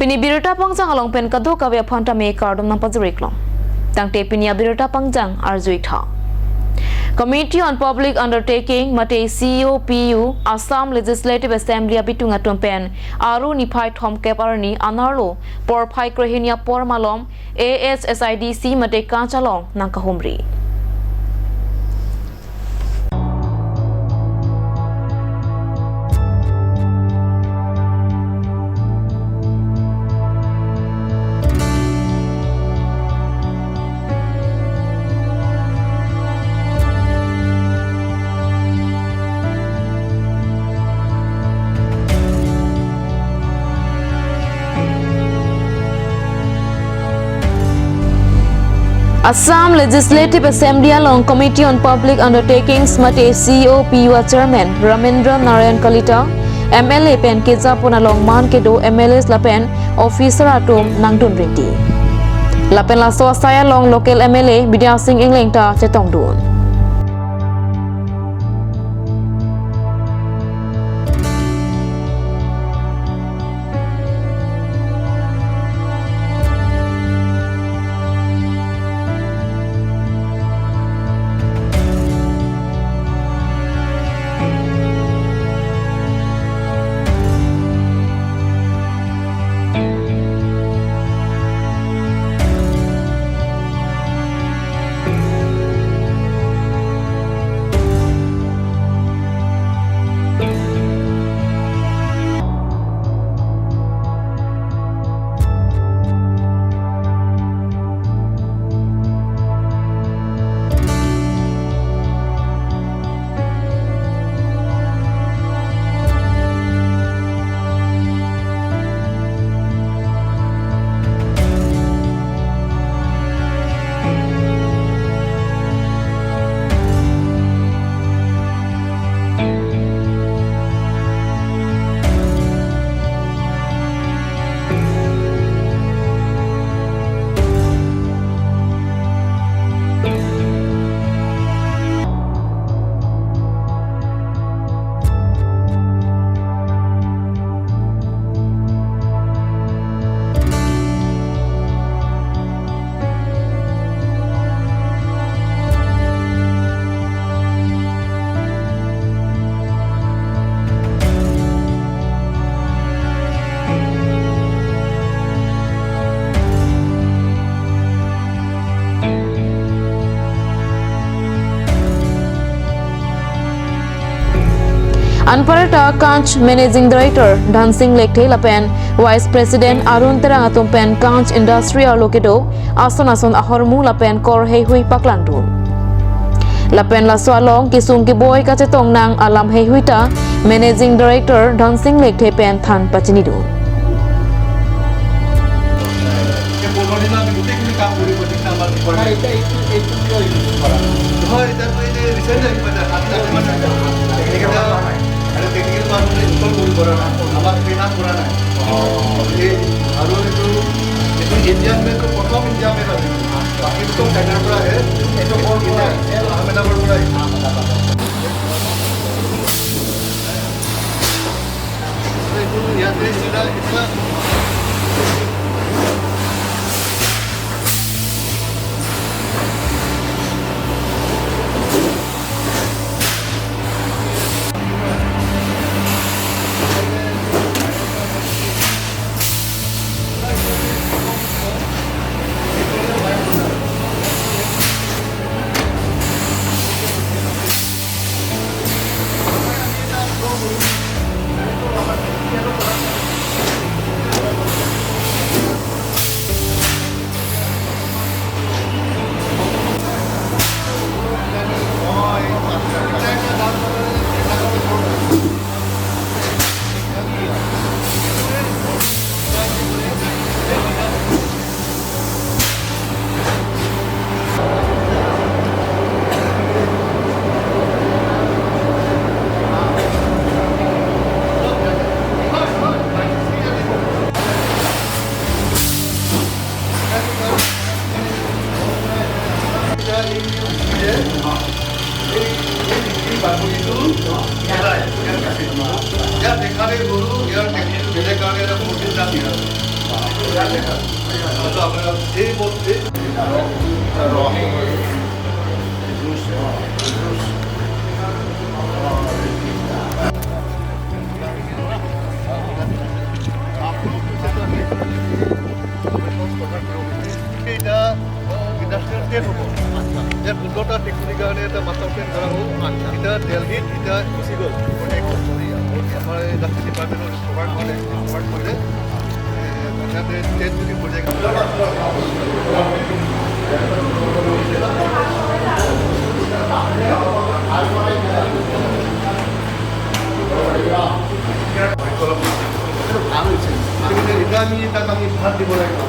Pini birita pangjang along pen kadu kawe phanta me kardom nang pajuriklong. Tangte pini birita pangjang arjui tha. Committee on Public Undertaking mate COPU Assam Legislative Assembly abitunga tumpen aru niphai thomkep arni anarlo por phai krohinia por malom AHSIDC mate kanchalong nangkahumri. Assam Legislative Assembly along Committee on Public Undertakings mate COPU Chairman Ramendra Narayan Kalita, MLA pen Kejapon along Man Kedo MLAs lapen Officer atum Nangdun Rinti. Lapen laso asaya along local MLA Bidya Singh Inglengta Chetong Dun. Anparata Kanch Managing Director Dhan Singh Lekthe Lapen Vice President Arun Terang Atumpen Kanch Industrial Lokedo Ason Ason Ahormu Lapen Kor Hei Hui Paklandun. Lapen Laso Along Kisung Ki Boy Kachetong Nang Alam Hei Huita Managing Director Dhan Singh Lekthe Pen Than Pachinidun. Industrial trade হ'ব। ইয়াত 15টা ফেক্টৰীৰ কাৰণে এটা master plan কৰা হ'ল। এতিয়া দেলহিত এতিয়া গুচি গ'ল। আমাৰ ইণ্ডাষ্ট্ৰি ডিপাৰ্টমেণ্টৰ কভাৰ কৰিলে ইয়াতে ট্ৰেড যদি প্ৰজেক্ট। এতিয়া আমি তাক আমি ভাত দিব লাগিব।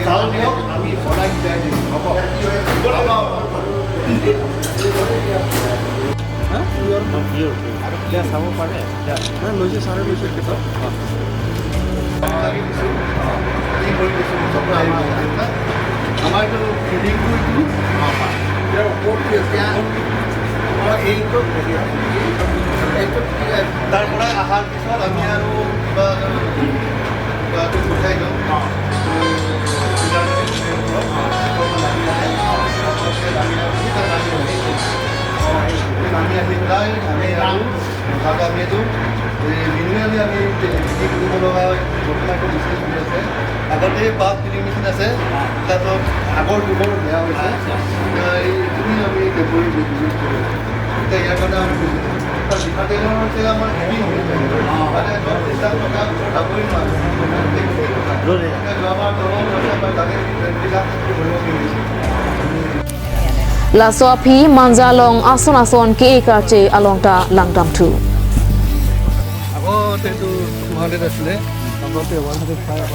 চাউল দিয়ক, আমি বনাই সিজাই দিম। হ'ব। চাব পাৰে, লৈছে ছাৰে, লৈছে কিতাপ। আমাৰ এইটো ফিডিংটো এইটো ইয়াৰ ওপৰত কি আছে? আমাৰ এইটো তাৰ পৰা অহাৰ পিছত আমি আৰু কিবা কিবাটো পঠাই দিওঁ। নামি আহি পেলাই আমি আৰু তাত আমি এইটো মেনুৱেলি আমি খেতি কৰিব লগা হয়। বৰ্তমান এইটো মেচিন চলি আছে। আগতে পাম্প ফিডিং মেচিন আছে, তাত আগৰ যুগৰ বেয়া হৈছে। এতিয়া এইখিনি আমি টেম্পৰেৰী ইউজ কৰোঁ। এতিয়া ইয়াৰ কাৰণে আমি মিঠাতেলৰ হৈছে আমাৰ হেভি হৈ যায়, মানে 10 লাখ টকা যাবই নোৱাৰে। যোৱাবাৰ দৰম হৈছে আমাৰ তাকে 20 লাখ ভৰিব খুজিছে। Laso phi manja long ason ason ke karche along ta langdam thu. আগতে এইটো 200 আছিলে, আগতে 105।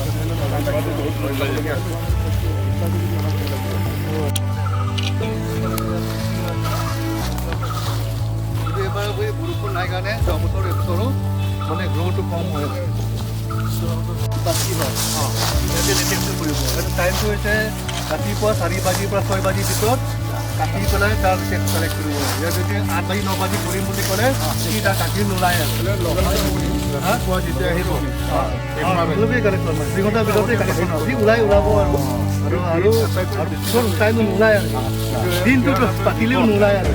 কিন্তু এইবাৰ এই বৰষুণ নাই কাৰণে যোৱা বছৰ এইবছৰো মানে গ্ৰ'টো কম হৈ আছে। বাকী হয় ইয়াতে লেটেক্সটো কৰিব। সেইটো টাইমটো হৈছে ৰাতিপুৱা 4 বাজিৰ পৰা 6 বাজিৰ ভিতৰত কাটি পেলাই তাৰ টেক্স কালেক্ট কৰিব লাগে। ইয়াত যদি 8 বাজি 9 বাজি কৰিম বুলি ক'লে সি তাৰ গাখীৰ নোলায় আৰু যেতিয়া আহিব কালেকশ্যন মানে 2 ঘণ্টাৰ ভিতৰতে কালেকশ্যন যি ওলাই ওলাব আৰু আৰু আৰু আৰু পিছত টাইম নোলায় আৰু দিনটোত পাতিলেও নোলায় আৰু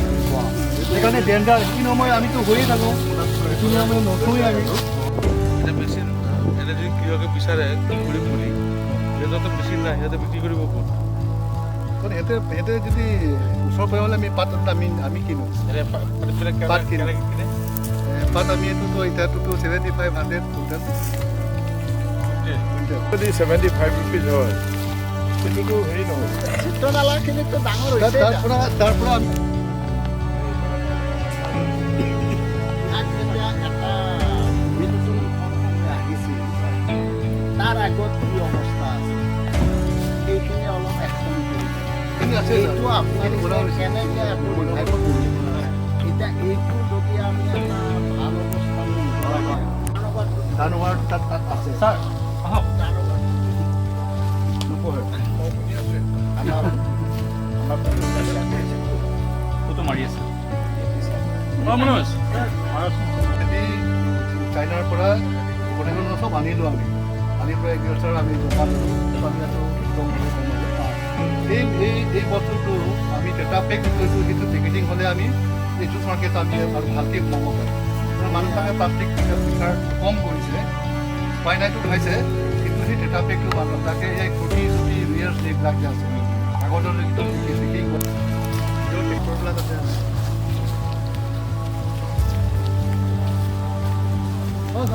সেইকাৰণে ডেঞ্জাৰ। সেইখিনি সময় আমিতো হৈয়ে থাকোঁ, সেইখিনি সময় নথোৱেই আমি। এতিয়া মেচিন এনে যদি কৃষকে বিচাৰে কৰিম বুলি, সিহঁতৰ মেচিন নাই, সিহঁতে বিক্ৰী কৰিব ক'ত? কাৰণ সিহঁতে যদি ওচৰ পাই হ'লে আমি পাত আমি কিনো। এনে পাতবিলাক পাত কিনো। কেনেকৈ কিনে? পাত আমি এইটোতো এতিয়াটোতো 7500 কুইণ্টেল কুইণ্টেল। যদি 75 ৰুপিজ হয়, সেইটোতো হেৰি নহয়। চিত্ৰনালাখিনিতো ডাঙৰ হৈছে। তাৰ পৰা আমি ইয়াত যেতিয়া এটা নতুন আহিছিল, তাৰ আগত কি অৱস্থা আছিল সেইখিনি অলপ এক্সপ্লেইন কৰি দিয়ক। সেইখিনি আছে। এইটো আপোনালোকে কেনেকৈ আকৌ ৰিভাইভ কৰিব? এতিয়া এইটো যদি আমি এটা ভাল অৱস্থালৈ নিব লাগে। ধানোৱাৰ তাত আছে। ছাৰ, আহক। নপঢ়ে। আমাৰ ফটো মাৰি আছে। অঁ মনোজ। যদি চাইনাৰ পৰা কণ্টেইনাৰ চব আনিলোঁ, আমি আনি পেলাই এগ্ৰিকালচাৰ আমি জমা দিলোঁ। আমি ইয়াতো একদম এই বস্তুটো আমি টেট্ৰা পেক কৰিছোঁ। সেইটো পেকেজিং হ'লে আমি এই জুচ মাৰ্কেট আমি আৰু ভালকৈ সোমাব পাৰিম। মানুহবিলাকে প্লাষ্টিক প্ৰিফাৰ কম কৰিছে, স্পাইনাইটো খাইছে, কিন্তু সেই টেট্ৰা পেকটো মানুহবিলাকে এই ফ্ৰুটি চুটি ৰিয়াৰ্ছ এইবিলাক যে আছে আগৰ দৰে একদম পেকিং ট্ৰেক্টৰবিলাক আছে। অঁ।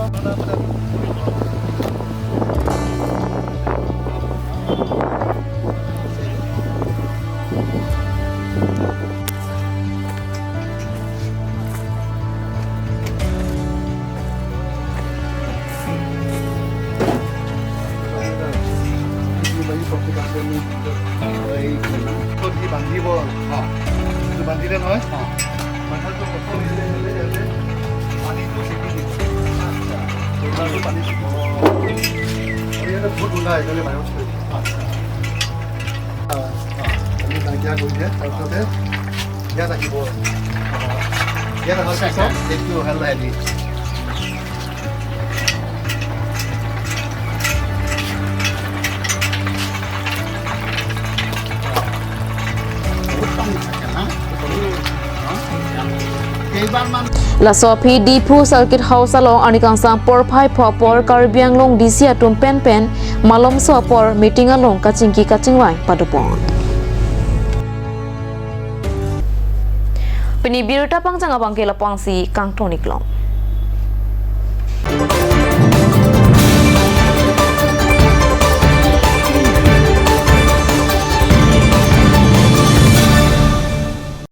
সি বান্ধিব আৰু বান্ধিলে নহয়, বান্ধাটো প্ৰথম ইয়াতে পানীটো চেকি দিব। পানী চেকি আৰু ইয়াতে বহুত ওলাই সেইকাৰণে বাহিৰত থৈ দিয়ে। আমি নাইকিয়া কৰি দিয়ে। তাৰপিছতে ইয়াত আহিব। ইয়াত অহাৰ পিছত সেইটো হ'ল হেৰি। Laso phi Diphu Circuit House along ani kangsang por phai pho por Karbi Anglong DC atum pen pen malom so por meeting along kachingki kachingwai padupon. Pini birta pangjang abang ke lapang si kangtonik long.